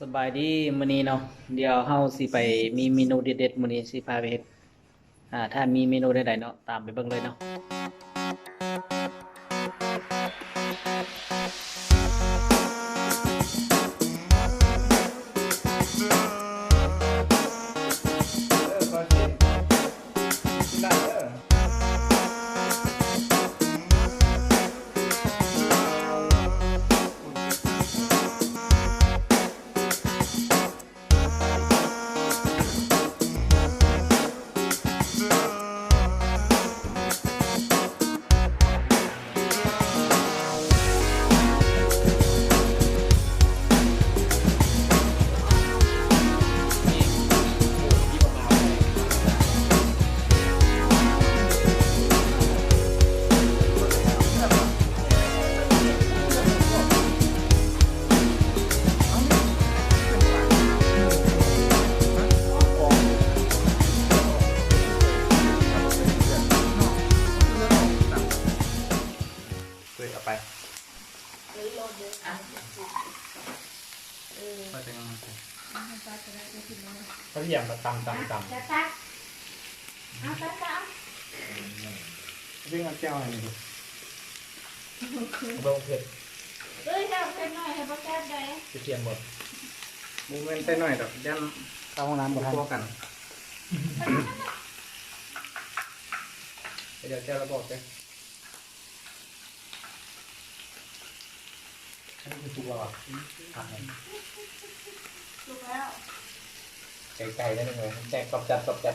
ສະບາຍດີ ມື້ນີ້ເນາະ ດຽວເຮົາຊິໄປມີເມນູເດັດໆ ມື້ນີ້ຊິພາໄປເຮັດ ອາ ຖ້າມີເມນູໃດໆເນາະ ຕາມໄປເບິ່ງເລີຍເນາະ. ເອີ ເອົາໄປ ເອີ ໂລດເດີ ເອີ ຂ້ອຍຈະຍັງ ກະທຽມກໍຕຳໆໆ ຈະຕັກ ເອົາ ຕັກ ຕັກ ເອົາ ເບິ່ງເອົາແຈ່ວໃຫ້ນີ້ດູ ເບິ່ງເຜັດ ເອີຍ ແຈ່ວເຜັດໜ້ອຍ ໃຫ້ບໍ່ແຊບໃດ ກະທຽມບໍ່ ບໍ່ແມ່ນໃສ່ໜ້ອຍດອກ ຢ້ານເຂົ້າຫ້ອງນ້ຳບໍ່ທັນ ບໍ່ພໍກັນ ໄປເອົາແຈ່ວແລ້ວບອກເດີ. ອັນນີ້ຄືສຸກແລ້ວຫວາ? ອືມ ສຸກແລ້ວ ໄກໆ ໜ້ອຍໜຶ່ງເລີຍ ແຊບ ກອບຈັດ ກອບຈັດ.